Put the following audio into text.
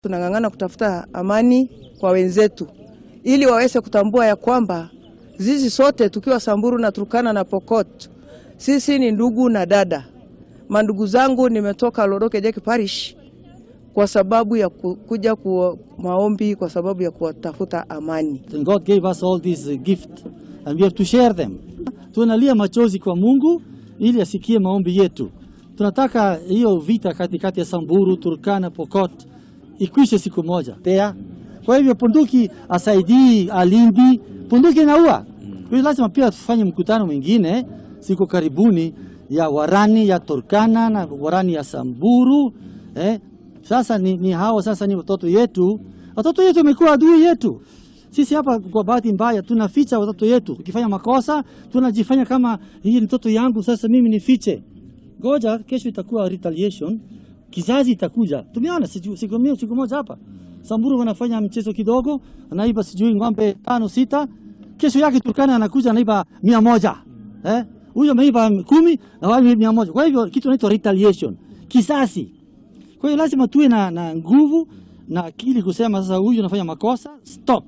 Tunang'ang'ana kutafuta amani kwa wenzetu ili waweze kutambua ya kwamba sisi sote tukiwa Samburu na Turkana na Pokot, sisi ni ndugu na dada. Mandugu zangu, nimetoka Lodoke Parish kwa sababu ya kuja kwa maombi, kwa sababu ya kuwatafuta amani. And God gave us all these gift and we have to share them. Tunalia machozi kwa Mungu ili asikie maombi yetu. Tunataka hiyo vita katikati ya Samburu, Turkana, Pokot ikwishe siku moja. Tea. Kwa hivyo punduki asaidii alindi, punduki inaua. Kwa hiyo lazima pia tufanye mkutano mwingine siku karibuni ya warani ya Turkana na warani ya Samburu, eh. Sasa ni hao sasa ni watoto yetu. Watoto yetu wamekuwa adui yetu. Sisi hapa kwa bahati mbaya tunaficha watoto yetu. Ukifanya makosa tunajifanya kama hii ni mtoto yangu, sasa mimi nifiche. Ngoja kesho itakuwa retaliation, kizazi itakuja. Tumeona siku moja hapa Samburu wanafanya mchezo kidogo, anaiba sijui ng'ombe tano sita, kesho yake Turkana anakuja anaiba 100. Eh? Huyo ameiba 10 na wale 100. Kwa hivyo kitu inaitwa retaliation, kisasi. Kwa hiyo lazima tuwe na nguvu na akili kusema sasa huyu anafanya makosa, stop.